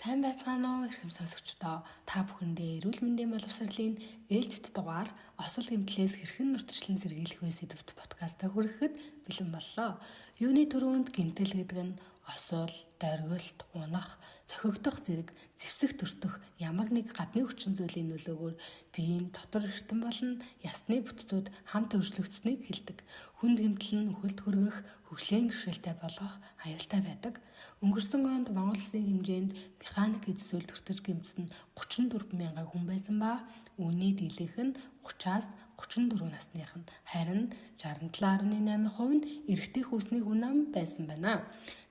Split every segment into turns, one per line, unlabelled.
Сайн байцгаана уу, эрхэм сонсогчдоо. Та бүхэндээ эрүүл мэндийн боловсролын ээлжит дугаар осол гэмтлээс хэрхэн нуртчлан сэргийлэх вэ сэдвт подкастаа хүрэхэд бэлэн боллоо. Юуны түрүүнд гэмтэл гэдэг нь осол, доргилт, унах, цохигдох зэрэг зэвсэг төртөх ямар нэг гадны хүчин зүйлийн нөлөөгөөр биеийн дотор эртэн болон ясны бүтцүүд хамт өөрчлөгдсөнийг хэлдэг. Хүнд гэмтэл нь үхэлд хүргэх, хөгжлийн бэрхшээлтэй болгох аюултай байдаг. Өнгөрсөн онд Монгол Улсын хэмжээнд механик эд зүйл төртөж гэмтсэн 34 мянган хүн байсан ба үүний дийлэнх нь 30-аас 34 насных нь, харин 67.8% нь эрэгтэй хүйсний хүн ам байсан байна.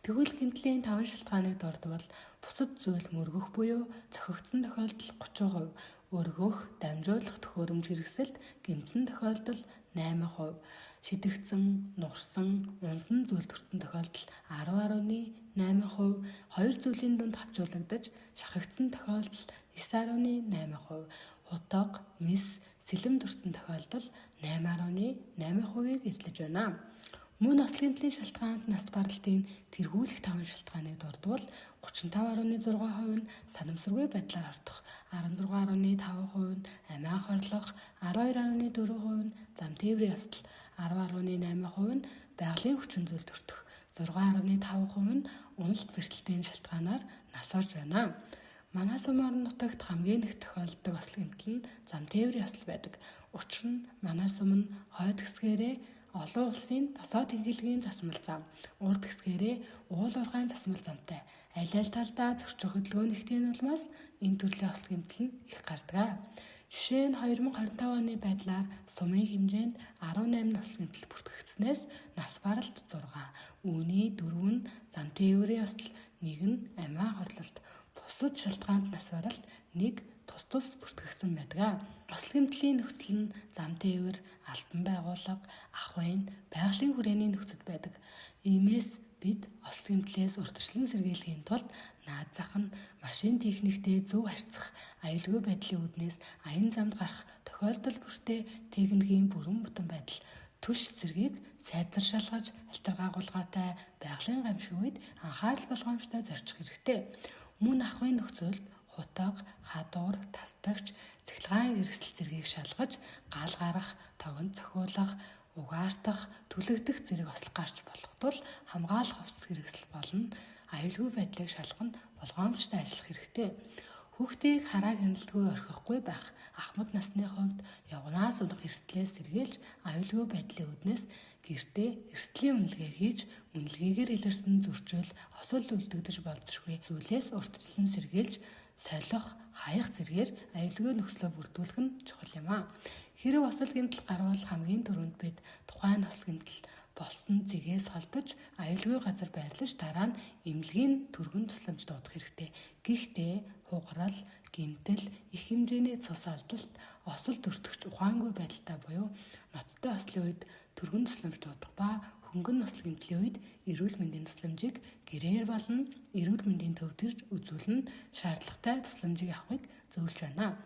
Тэгвэл гэмтлийн 5 шалтгааныг дурдвал бусад зүйл мөргөх буюу цохигдсон тохиолдол 30%, өргөх, дамжуулах төхөөрөмж хэрэгсэлд гэмтсэн тохиолдол 8%, шидэгдсэн, нурсан, унсан зүйл төрсөн тохиолдол 10.8%, хоёр зүйлийн дунд хавчуулагдаж шахагдсан тохиолдол 9.8%, хутга, мэс, сэлэм төрсөн тохиолдол 8.8%-ийг эзлэж байна. Мөн ослын гэмтлийн шалтгаанд нас баралтын тэргүүлэх 5 шалтгааныг дурдвал 35.6% нь санамсаргүй байдлаар хордох, 16.5% нь амиа хорлох, 12.4% нь зам тээврийн ёсдол, 10.8% нь байгалийн хүчин зүйл төртөх, 6.5% нь уналт бэрхтэлтийн шалтгаанаар нас орж байна. Манай сум орон нутагт хамгийн их тохиолддог осол гэмтэл нь зам тээврийн ёсдол байдаг. Учир нь манай сум нь хойд хэсгээрээ олон улсын босоо тэнхийлгийн засмал зам, урд хэсгээрээ уул уурхайн засмал замтай. Аль аль талдаа зөрчих хөдөлгөөн ихтийн улмаас энэ төрлийн осол гэмтэл нь их гардаг. Жишээ нь 2025 оны байдлаар сумын хэмжээнд 18 осол гэмтэл бүртгэгдсэнээс нас баралт 6, үүний 4 нь зам тээврийн ёсдол, 1 нь амиа хорлолт, бусад шалтгаанд нас баралт 1 тус тус бүртгэгдсэн байдаг. Осол гэмтлийн нөхцөл нь зам тээвэр, албан байгууллага, ахуйн, байгалийн хүрээний нөхцөл байдаг. Иймээс бид осол гэмтлээс урьдчилан сэргийлэхийн тулд наад зах нь машин техниктэй зөв харьцах, аюулгүй байдлын үүднээс аян замд гарах тохиолдол бүртээ техникийн бүрэн бүтэн байдал, түлш зэргийг сайдар шалгаж, алтаргаагуулгаатай байгалийн гамшиг үед анхаарал болгоомжтой зорчих хэрэгтэй. Мөн ахуйн нөхцөлд хутга, хадуур, тастагч, цахилгаан хэрэгсэл зэргийг шалгаж, гал гарах, тогонд цохиулах, угаартах, түлэгдэх зэрэг осол гарч болох тул хамгаалах хувцас хэрэгсэл болон аюулгүй байдлыг шалгах нь болгоомжтой ажиллах хэрэгтэй. Хүүхдийг хараа хяналтгүй орхихгүй байх, ахмад насны хувьд явганаас унах эрсдлээс сэргийлж, аюулгүй байдлын үүднээс гэртээ эрсдлийн үнэлгээ хийж, үнэлгээгээр илэрсэн зөрчил, осол үлдэгдэж болзошгүй зүйлээс урьдчилан сэргийлж, солих, хаях зэргээр аюулгүй нөхцлөө бүрдүүлэх нь чухал юм аа. Хэрэв осол гэмтэл гарвал хамгийн түрүүнд бид тухайн осол гэмтэл болсон зэгээс холдож аюулгүй газар байрлаж, дараа нь эмнэлгийн түргэн тусламж дуудах хэрэгтэй. Гэхдээ хугарал, гэмтэл, их хэмжээний цус алдалт, осол төртөгч ухаангүй байдалтай буюу ноцтой ослын үед түргэн тусламж дуудах ба хөнгөн осол гэмтлийн үед эрүүл мэндийн тусламжийг гэрээр болон эрүүл мэндийн төвд ирж үзүүлнэ, шаардлагатай тусламжийг авахыг зөвлөж байна.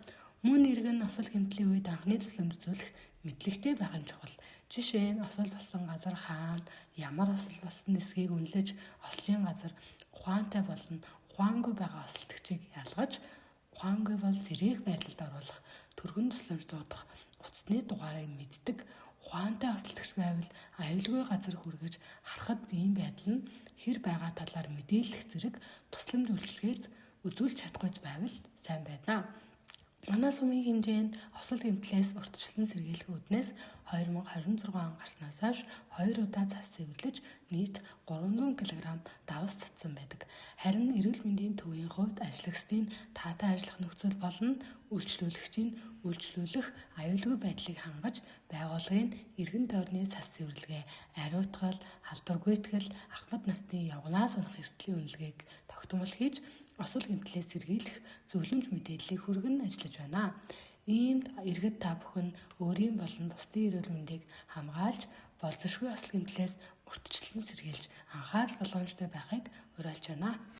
Мөн иргэн осол гэмтлийн үед анхны тусламж үзүүлэх мэдлэгтэй байх нь чухал. Жишээ нь осол болсон газар хаана, ямар осол болсон эсэхийг үнэлж, ослын газар ухаантай болон ухаангүй байгаа осолдогчийг ялгаж, ухаангүй бол сэргээх байрлалд оруулах, түргэн тусламж дуудах, утасны дугаарыг мэддэг, ухаантай осолдогч байвал аюулгүй газар хүргэж харахад биеийн байдал нь хэр байгаа талаар мэдээлэх зэрэг тусламж үйлчилгээ үзүүлж чадахгүй байвал сайн байна. Манай сумын хэмжээнд осол гэмтлээс урьдчилан сэргийлэх үүднээс 2026 он гарснаас хойш 2 удаа цас цэвэрлэж нийт 300 кг давс цацсан байдаг. Харин эрүүл мэндийн төвийн хувьд ажиллагчдын таатай ажиллах нөхцөл болон үйлчлүүлэгчийн үйлчлүүлэх аюулгүй байдлыг хангаж, байгууллагын эргэн тойрны цас цэвэрлэгээ, ариутгал, халдвар гүйтгэл, ахмад насны явганаас унах эрсдлийн үнэлгээг тогтмол хийж, осол гэмтлээс сэргийлэх зөвлөмж мэдээллийг хүргэн ажиллаж байна. Иймд иргэд та бүхэн өөрийн болон бусдын эрүүл мэндийг хамгаалж, болзошгүй осол гэмтлээс урьдчилан сэргийлж анхаарал болгоомжтой байхыг уриалж байна.